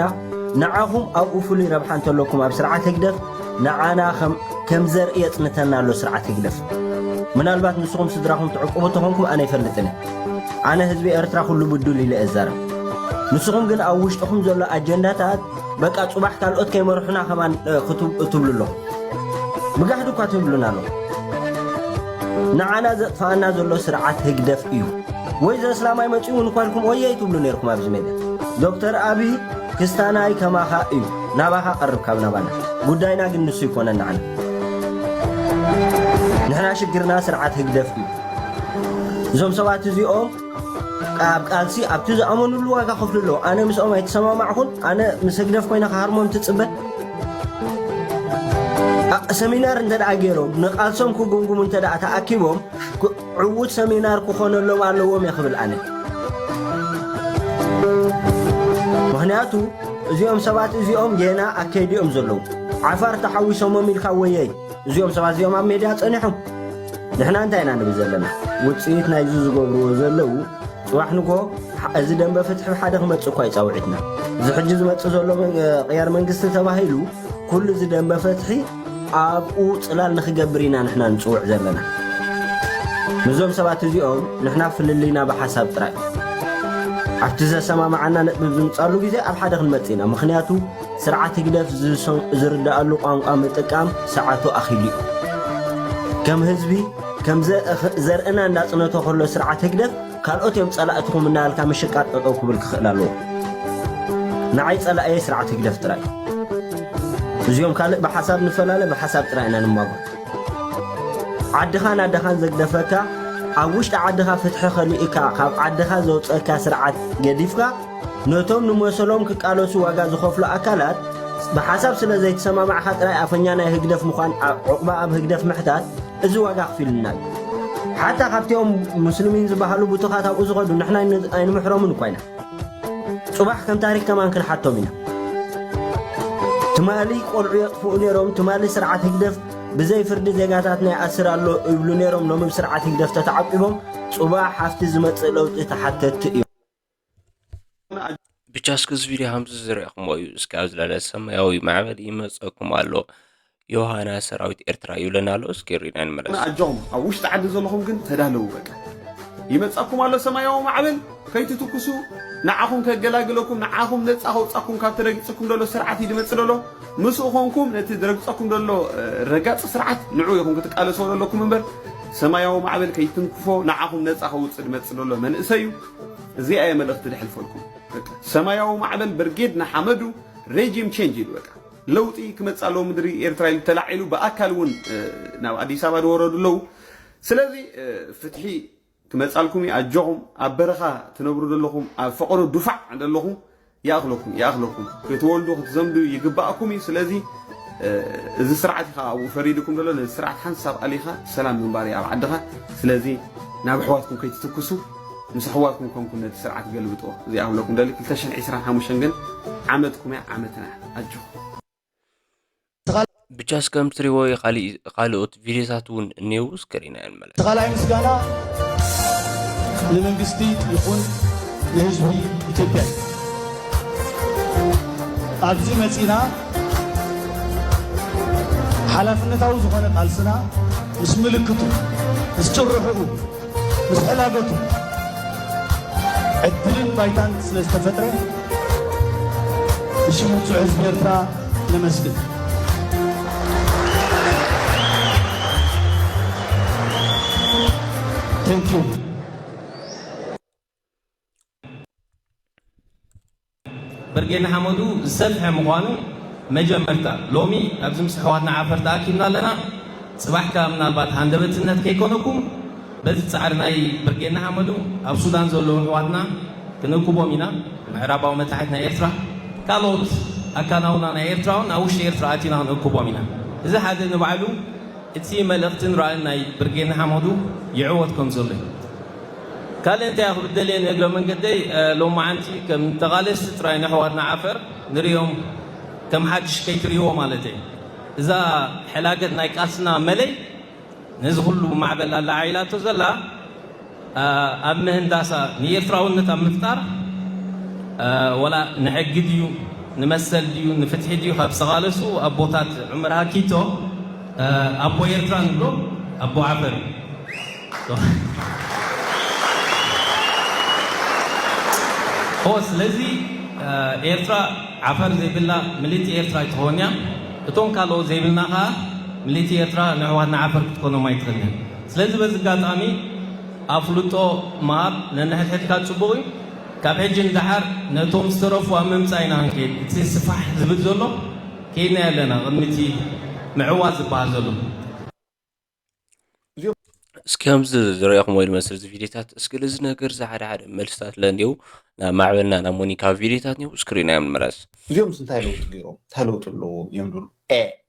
ንዓኹም ኣብኡ ፍሉይ ረብሓ እንተለኩም ኣብ ስርዓት ህግደፍ ንዓና ከም ከም ዘርኢ የጽንተና ኣሎ ስርዓት ህግደፍ። ምናልባት ንስኹም ስድራኹም ትዕቅቡ ተኾንኩም ኣነ ኣይፈልጥን እየ። ኣነ ህዝቢ ኤርትራ ኩሉ ብዱል ኢለ እዛረብ። ንስኹም ግን ኣብ ውሽጥኹም ዘሎ ኣጀንዳታት በቃ ጽባሕ ካልኦት ከይመርሑና ከማን ክትብሉ ኣለኹም። ብጋህዲ እኳ ትብሉና ኣለኹም። ንዓና ዘጥፍኣና ዘሎ ስርዓት ህግደፍ እዩ። ወይ ዘስላማይ መጺኡ እውን እኳ ኢልኩም ኦየ ኣይትብሉ ነይርኩም ኣብዚ ሜዳ። ዶክተር ኣብይ ክስታናይ ከማኻ እዩ። ናባኻ ቀርብ ካብ ናባና። ጉዳይና ግን ንሱ ይኮነን ንዓና። ንሕና ሽግርና ስርዓት ህግደፍ እዩ። እዞም ሰባት እዚኦም ኣብ ቃልሲ ኣብቲ ዝኣመኑሉ ዋጋ ከፍሉ ኣለዉ። ኣነ ምስኦም ኣይተሰማማዕኩን፣ ኣነ ምስ ህግደፍ ኮይነ ክሃርሞም ትጽበ? ሰሚናር እንተ ደኣ ገይሮም ንቃልሶም ክጉምጉሙ እንተ ደኣ ተኣኪቦም ዕዉት ሰሚናር ክኾነሎም ኣለዎም እየ ክብል ኣነ። ምኽንያቱ እዚኦም ሰባት እዚኦም ጌና ኣከይዲኦም ዘለዉ ዓፋር ተሓዊሶሞም ኢልካ ወየይ እዚኦም ሰባት እዚኦም ኣብ ሜድያ ጸኒሖም ንሕና እንታይ ኢና ንብል ዘለና ውጽኢት ናይዚ ዝገብርዎ ዘለዉ ጽባሕ ንግሆ እዚ ደንበ ፍትሒ ሓደ ክመጽእ እኳ እዩ ጻውዒትና እዚ ሕጂ ዝመጽእ ዘሎ ቅያር መንግስቲ ተባሂሉ ኩሉ እዚ ደንበ ፍትሒ ኣብኡ ጽላል ንኽገብር ኢና ንሕና ንጽውዕ ዘለና። ምስዞም ሰባት እዚኦም ንሕና ፍልልይና ብሓሳብ ጥራይ ኣብቲ ዘሰማምዓና ነጥቢ ዝምጻሉ ግዜ ኣብ ሓደ ክንመጽእ ኢና። ምኽንያቱ ስርዓት ህግደፍ ዝርድኣሉ ቋንቋ ምጥቃም ሰዓቱ ኣኺሉ እዩ። ከም ህዝቢ ከም ዘ- ዘርእና እንዳጽነቶ ከሎ ስርዓት ህግደፍ ካልኦት እዮም ጸላእትኹም እናበልካ ምሽቃጥ ጠጠው ክብል ክኽእል ኣለዎ። ንዓይ ጸላእየ ስርዓት ህግደፍ ጥራይ። እዚኦም ካልእ ብሓሳብ ንፈላለ ብሓሳብ ጥራይ ኢና ንማጎት። ዓድኻን ኣደኻን ዘግደፈካ ኣብ ውሽጢ ዓድኻ ፍትሒ ከሊእካ ካብ ዓድኻ ዘውፀካ ስርዓት ገዲፍካ ነቶም ንመሰሎም ክቃለሱ ዋጋ ዝኸፍሉ ኣካላት ብሓሳብ ስለ ዘይተሰማማዕካ ጥራይ ኣፈኛ ናይ ህግደፍ ምዃን ዑቕባ ኣብ ህግደፍ ምሕታት እዚ ዋጋ ኣኽፊሉና እዩ። ሓታ ካብቲኦም ሙስሊሚን ዝበሃሉ ቡቱኻት ኣብኡ ዝኸዱ ንሕና ኣይንምሕሮምን እኳ ኢና። ጽባሕ ከም ታሪክ ከማን ክንሓቶም ኢና። ትማሊ ቆልዑ የጥፍኡ ነይሮም፣ ትማሊ ስርዓት ህግደፍ ብዘይ ፍርዲ ዜጋታትና ይኣስር ኣሎ ይብሉ ነይሮም። ሎሚ ብስርዓት ህግደፍ ተተዓቂቦም ጽባሕ ኣብቲ ዝመጽእ ለውጢ ተሓተትቲ እዮም። ብቻ እስኪ እዚ ቪድዮ ከምዚ ዝረእኹምዎ እዩ። እስኪ ኣብ ዝለለ ሰማያዊ ማዕበል ይመፀኩም ኣሎ። ዮሃና ሰራዊት ኤርትራ ይብለና ኣሎ። እስኪ ሪና ንመለስ። ኣጆኹም ኣብ ውሽጢ ዓዲ ዘለኹም ግን ተዳለዉ። በቃ ይመጻኩም ኣሎ ሰማያዊ ማዕበል፣ ከይትትኩሱ። ንዓኹም ከገላግለኩም፣ ንዓኹም ነጻ ከውጻኩም፣ ካብ ተረጊጽኩም ዘሎ ስርዓት እዩ ድመጽእ ዘሎ። ምስኡ ኮንኩም ነቲ ዝረግጸኩም ዘሎ ረጋጺ ስርዓት ንዑ ኢኹም ክትቃለስዎ ዘለኩም እምበር ሰማያዊ ማዕበል ከይትንክፎ፣ ንዓኹም ነጻ ከውጽእ ድመጽእ ዘሎ መንእሰይ እዩ። እዚኣ እየ መልእኽቲ ድሕልፈልኩም። በቃ ሰማያዊ ማዕበል ብርጌድ ንሓመዱ ሬጂም ቼንጅ ኢሉ በቃ ለውጢ ክመጽእ ኣለዎ ምድሪ ኤርትራ ኢሉ ተላዒሉ ብኣካል እውን ናብ ኣዲስ ኣበባ ዝወረዱ ኣለዉ። ስለዚ ፍትሒ ክመጻልኩም እዩ። ኣጆኹም ኣብ በረኻ ትነብሩ ዘለኹም ኣብ ፈቐዶ ዱፋዕ ዘለኹም ይኣኽለኩም ይኣኽለኩም ክትወልዱ ክትዘምዱ ይግባኣኩም እዩ። ስለዚ እዚ ስርዓት ኢኻ ኣብኡ ፈሪድኩም ዘሎ ነዚ ስርዓት ሓንሳብ ኣሊኻ ሰላም ምንባር እዩ ኣብ ዓድኻ። ስለዚ ናብ ኣሕዋትኩም ከይትትኩሱ ምስ ኣሕዋትኩም ኮንኩም ነቲ ስርዓት ገልብጥዎ። እዚኣ ክብለኩም ደሊ ክልተ ሽሕን ዕስራን ሓሙሽተን ግን ዓመትኩም እያ ዓመትና እያ። ኣጆኹም። ብቻ እስከም ትሪዎ ካልኦት ቪዲዮታት እውን እኔው እስከ ሪና ንመለስ። እቲ ካልኣይ ምስጋና ንመንግስቲ ይኹን ንህዝቢ ኢትዮጵያ እዩ። ኣብዚ መፂና ሓላፍነታዊ ዝኾነ ቃልስና ምስ ምልክቱ ምስ ጭርሕኡ ምስ ሕላገቱ ዕድልን ባይታን ስለ ዝተፈጥረ ብሽም ውፁዕ ህዝቢ ኤርትራ ነመስግን። Thank you። ብርጌድ ንሓመዱ ዝሰፍሐ ምዃኑ መጀመርታ ሎሚ ኣብዚ ምስ ኣሕዋትና ዓፈር ተኣኪብና ኣለና። ጽባሕ ከኣ ምናልባት ሃንደበትነት ከይኮነኩም በዚ ጻዕሪ ናይ ብርጌድ ንሓመዱ ኣብ ሱዳን ዘለዉ ኣሕዋትና ክንእክቦም ኢና። ምዕራባዊ መታሕት ናይ ኤርትራ ካልኦት ኣካናውና ናይ ኤርትራ እውን ኣብ ውሽጢ ኤርትራ ኣቲና ክንእክቦም ኢና። እዚ ሓደ ንባዕሉ እቲ መልእኽትን ራእን ናይ ብርጌድ ንሓመዱ ይዕወት ከም ዘሎ እዩ። ካልእ እንታይ ክብል ደልየ ንእግረ መንገደይ ሎማዓንቲ ከም ተቓለስቲ ጥራይ ንኣሕዋትና ዓፈር ንርእዮም ከም ሓድሽ ከይትርእይዎ ማለተይ። እዛ ሕላገት ናይ ቃልስና መለይ ነዚ ኩሉ ማዕበል ኣላዓዒላቶ ዘላ ኣብ ምህንዳሳ ንኤርትራውነት ኣብ ምፍጣር ወላ ንሕጊ ድዩ ንመሰል ድዩ ንፍትሒ ድዩ ካብ ዝተቓለሱ ኣቦታት ዑመር ሃኪቶ ኣቦ ኤርትራ ንብሎ ኣቦ ዓፈር እዩ። ኦ ስለዚ ኤርትራ ዓፈር ዘይብላ ምልእቲ ኤርትራ ኣይትኸውን እያ። እቶም ካልኦት ዘይብልና ከዓ ምልእቲ ኤርትራ ንኣሕዋትና ዓፈር ክትኮኖም ኣይትኽእልን እያ። ስለዚ በዚ ኣጋጣሚ ኣፍልጦ ምሃብ ነንሕድሕድካ ጽቡቕ እዩ። ካብ ሕጂ ንደሓር ነቶም ዝተረፉ ኣብ ምምጻእ ኢና ክንከይድ። እቲ ስፋሕ ዝብል ዘሎ ከይድናዮ ኣለና ቅድሚ እቲ ምዕዋት ዝበሃል ዘሎ። እስኪ ከምዚ ዝረእኹም ወይ ዝመስል እዚ ቪዲዮታት እስኪ እዚ ነገር እዚ ሓደ ሓደ መልስታት ለእንዲው ናብ ማዕበልና ናብ ሞኒካ ቪዲዮታት ኒው እስክሪን እዮም ንመለስ። እዚኦም እንታይ ለውጢ ገይሮም እንታይ ለውጢ ኣለዎም እዮም ዝብሉ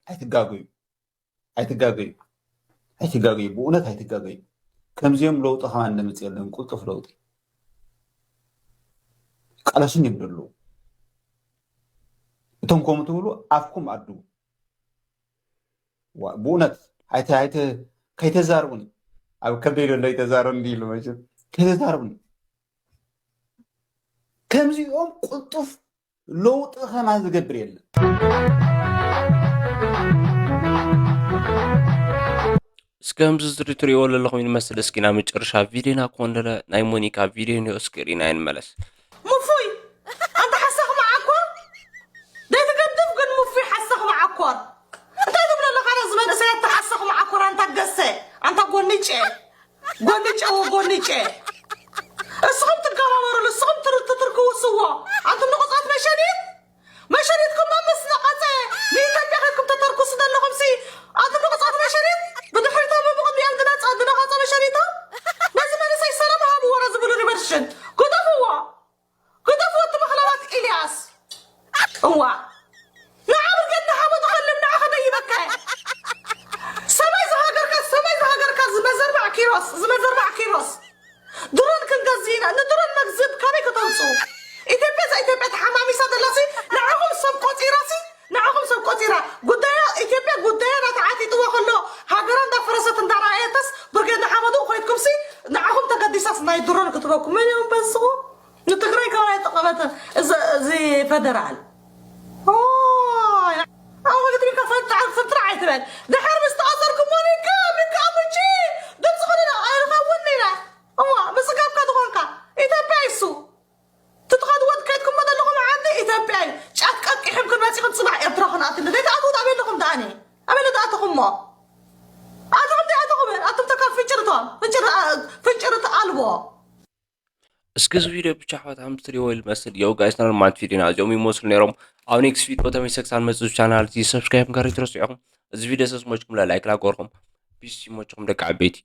ኣይትጋገዩ ኣይትጋገዩ ኣይትጋገዩ ብእውነት ኣይትጋገዩ። ከምዚኦም ለውጢ ከማን ንምፅ የለን ቁልጡፍ ለውጢ ቃለሱን እዮም ዘለዉ። እቶም ከምኡ ትብሉ ኣፍኩም ኣድቡ። ብእውነት ከይተዛርቡኒ ኣብ ከብደይ ዘሎ ይተዛረብ እንዲ ኢሉ መቸም ከይተዛርቡኒ ከምዚኦም ቅልጡፍ ለውጢ ከማን ዝገብር የለን። እስከ ከምዚ ዝሪ ትሪእዎ ዘለኹም ይመስል። እስኪ ናብ መጨረሻ ቪድዮና ክኾን ደለ ናይ ሞኒካ ቪድዮ ኒዮ እስኪ ሪና ይንመለስ። ሙፉይ ኣንታ ሓሳኽ መዓኮር ዘይትገድፍ ግን ሙፉይ ሓሳኽ መዓኮር እንታይ ትብሎ ኣለኻ? ነዚ መንእሰይ ኣታ ሓሳኽ መዓኮር ኣንታ ገሰ ጎንጨ ጎንጨ ወጎንጨ እስኹም ትገባበሩሉ እስኹም ትር- ትትርክውስዎ ኣንቱም ንቑፃት መሸኒት መሸኒትኩም ኣብ ምስነቐፀ ንኢትዮጵያ ከድኩም ተተርኩሱ ዘለኹም ሲ ኣንቱም ንቑፃት መሸኒት ብድሕሪቶም ብቕድሚኦም ዝነፀ ዝነቐፀ መሸኒቶም ነዚ መንእሰይ ሰላም ሃብዎ ነዚ ብሉ ሪቨርሽን ግደፍዎ ግደፍዎ እቲ መኽለባት ኢልያስ እዋ ንዓ ብርጌድ ንሓመዱ ከልም ንዓ ከደይበካ ሰማይ ዝሃገርካ ሰማይ ዝሃገርካ ዝመዘርባዕ ኪሮስ ዝመዘርባዕ ኪሮስ ድሮን ክንገዝእ ኢና ንድሮን መግዝብ ካበይ ከተምፁ ኢትዮጵያ እዛ ኢትዮጵያ ተሓማሚሳ ዘላሲ ንዓኹም ሰብ ቆፂራሲ ንዓኹም ሰብ ቆፂራ ጉዳያ ኢትዮጵያ ጉዳያ ናተዓጢጥዎ ከሎ ሃገራ እንዳፈረሰት እንዳረኣየተስ ብርጌድ ንሓመዱ ኮይትኩምሲ ንዓኹም ተገዲሳስ ናይ ድሮን ክትበኩም መን እዮም በዝኹ ንትግራይ ካብ ኣይጠቐመትን እዚ ፈደራል ኣወግትሪካ ፈጣን ፍጥራ ኣይትበል ድሕር ምስ ተኣሰርኩሞ ኒካ ሚካ ሙቺ ድምፂ ክልለ ኣይንኸውን ኢና እዋ ብፅጋብካ ዝኾንካ ኢትዮጵያ ይሱ ትትኸድዎ ትከድኩሞ ዘለኹም ዓዲ ኢትዮጵያ እዩ ጫት ቀቂሕም ክንመፂኹም ፅባሕ ኤርትራ ክንኣትሉ ዘይተኣትዉ ኣበይ ኣለኹም ደኣኒ ኣበይ ተኣትኹሞ ኣቶም ኣቶም ኣቶም ተካል ፍንጭርቶም ፍንጭር ፍንጭርት ኣልቦ እስኪ እዚ ቪድዮ ብቻ ኣሕዋት ሃምስትሪ ወይ ልመስል የው ጋይስ ኖርማል ቪድዮና እዚኦም ይመስሉ ነይሮም ኣብ ኔክስት ቪድዮ ተመልሰ ክሳብ መፅእ ቻናል እዚ ሰብስክራይብ ጋር ይትረሱ ኢኹም እዚ ቪድዮ ሰስሞችኩም ላይክ ላጎርኩም ፒስ ይሞችኩም ደቂ ዓበይቲ